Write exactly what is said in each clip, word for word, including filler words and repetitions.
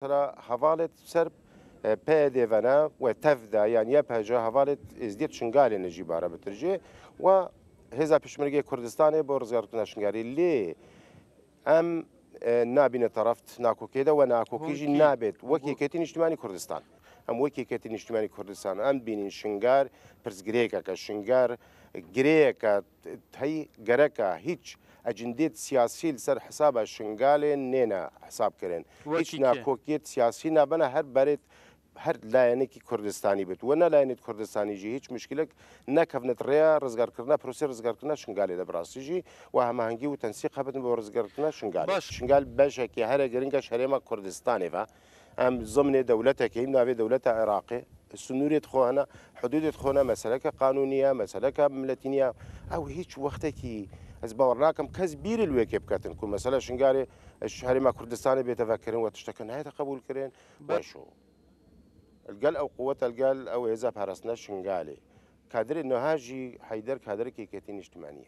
Mesela hevalêt ser, e, P Y D ve ne we tev de, yan Y P G hevalêt êzdiyet Şingalê ne jî bara bitirjê we hêza pişmergê Kurdistanê bo rizgarkirina Şingalê. Lê em, e, nabîne tereft nakokê de we nakokî jî Hûn kî? nabêt wek Hûn yeketî niştimanî Kurdistan. Em wek yeketî niştimanî Kurdistan em bînîn Şingal pirsgirêkeke, Şingal girêyeke heyî gereka hîç ecindêt siyasî li ser hesaba Şingalê nêne hesab kirin. Hîç Wekî kê? nakokiyet siyasî nabena her berêt her layenekî Kurdistanî bit. We ne layenêt Kurdistanî jî hîç muşkilek nekevnet rêya rizgarkirina, prosê rizgarkirina Şingalê de bi rastî jî we hemahengî û tensîq hebitin bo rizgarkirina Şingalê. Baş. Şingal beşekî here giring e ji herêma Kurdistanê ve. Em zimnê dewletekê, navê dewleta Iraqê, sinûrê xwe hene, hudûdê xwe hene, meseleke qanûnî ye, meseleke miletî niye. Ew hîç wextekî ez bawer nakim kes bîrî li wê kê biketin ku mesela Şingalê ji herêma Kurdistanê bête vekirin we tişteke nehête qebûl kirin. Baş. Weş o. Li gel ew quwete, li gel ew hêza parastina Şingalê. Kadirê niha jî Heyder kadirek yeketî niştimanî ye.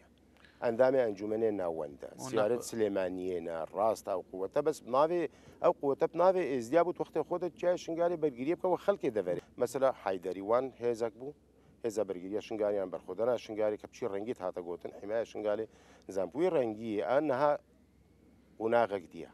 Endamê Encûmenê Navwende, Ona Siyaret xwe- Silêmaniyê ne, rast ew quwete, bes navê, ew quwete bi navê êzdiya bû, wextê xwe de çiya Şingalê bergiriyê bike we xelkê deverê. Mesela Heyderî wan hêzek bû, hêza bergiriya Şingalê yan berxwedana Şingalê ke bi çi rengî hate gotin, hîmaya Şingalê, nizam bi wî rengî, a niha qonaxek diye.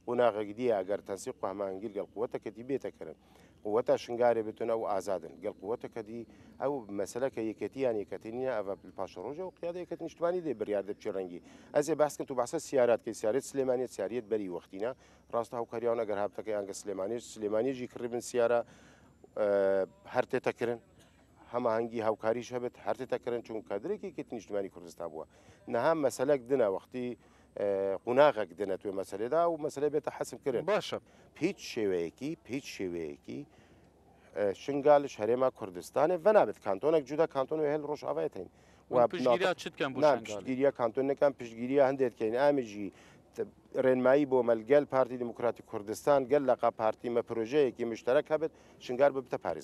Qonaxek diye eger tensîq û hemahengî li gel quweteke dî bête kirin. Quweta Şingalê bitin ew azad in. Gel quweteke dî ew meseleke yeketî yan yeketî nîne, ev li paşeroja û qiyada yeketî niştimanî dê biryar de bi çi rengî. Ez ê behs kim tu behsa siyarat kê, siyaret Silêmaniyê, siyariyet berî wextî ne. Rast hewkariya wan eger habiteke yan ge Silêmaniyê, Silêmaniyê jî kiribin siyara, e, her tête kirin. Hemahengî hewkarî ji hebit her tête kirin, çunku kadirek yeketî niştimanî Kurdistan bûye. Niha meselek din e, wextî, e, qonaxek din e tu yê meselê de û meselê bête hesim kirin. Baş e. Pîç şêweyekî, pîç şêweyekî, e, Şingal ji herêma Kurdistanê venabit kantonek cuda, kanton wê hel Rojavayê tên. Hûn piştgiriya çi dikin bo Na, Şingalê? Piştgiriya kanton nekin, piştgiriya hindê dikeyin. Em jî te-, rênmayî bo me li gel Partî Demokratîk Kurdistan, gel leqa partî me projeyekî mişterek hebit, Şingal bibite parêzgah.